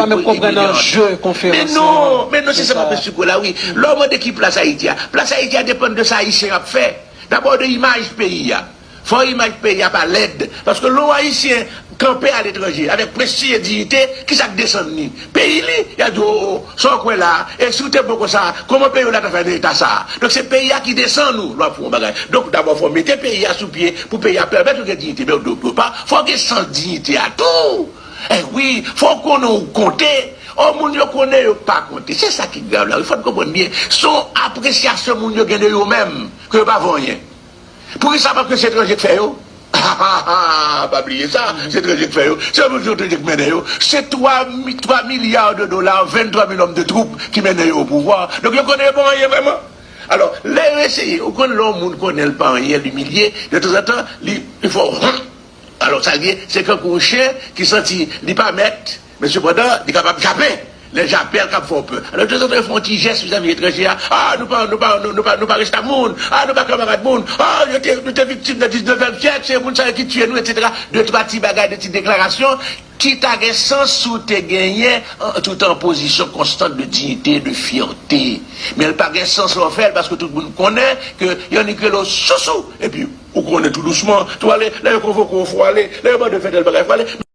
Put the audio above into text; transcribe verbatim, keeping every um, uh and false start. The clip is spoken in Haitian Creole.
pa menm konprann anje konferans. Men non, men non, se sa m ap esplike w la, wi. Lè w mande ki plas Ayiti a, plas Ayiti a depann de sa Ayisyen ap fè. Dabò de imaj peyi a. Fò imaj peyi a pa lèd. Paske lè yon Ayisyen kanpe aletranje avèk prestij e diyite, ki sa k desann li? Peyi li, y a di, o, o, sa w kwè la, e si w te bon konsa, kòman peyi w la ta fè nan eta sa a? Donk se peyi a ki desann ou lè w ap fè yon bagay. Donk dabò fò w mete peyi a sou pye pou peyi a pèmèt ou gen diyite, men w dwe pa, fò w gen sans diyite a tou. E wi, fò w konnen ou konte. O, moun yo konnen yo pa konte. Se sa ki grav la, wi, fò n konprann byen. Se yon apresyasyon moun yo gen de yo menm, ke yo pa vo anyen. Poukisa? Paske se etranje k fè yo. Pa bliye sa, se etranje k fè yo. Se moun etranje k mennen yo. Se twa mi-, twa milya de dola, venntwa mil òm de twoup ki mennen yo o pouvwa. Donk yo konnen yo pa anyen vrèman. Alò, lè yo eseye, ou konn lè yon moun konnen l pa anyen, l imilye, de tanzantan, li, li fè w honn. Alò, sa l ye, se kankou yon chen ki santi li pa mèt, men sepandan, li kapab jape. Lè jape a, l kab fè w pè. Alò, de tanzantan, yo fè yon ti jès vizavi etranje a. A, nou pa, nou pa, nou, nou pa, nou pa resta moun. A, nou pa kanmarad moun. A, yo te, nou te viktim nan diznèvyèm syèk. Se moun sa yo ki tiye nou, etsetera. De twa ti bagay, de ti deklarasyon ki ta gen sans si w te genyen, an, tout an pozisyon konstant de diyite, de fyète. Men l pa gen sans lè w fè l, paske tout moun konnen ke yo annik rele w sousou. Epi, ou konnen tou dousman, tou ale, lè yo konvoke w, fò w ale, lè yo mande w fè tèl bagay, fò w ale.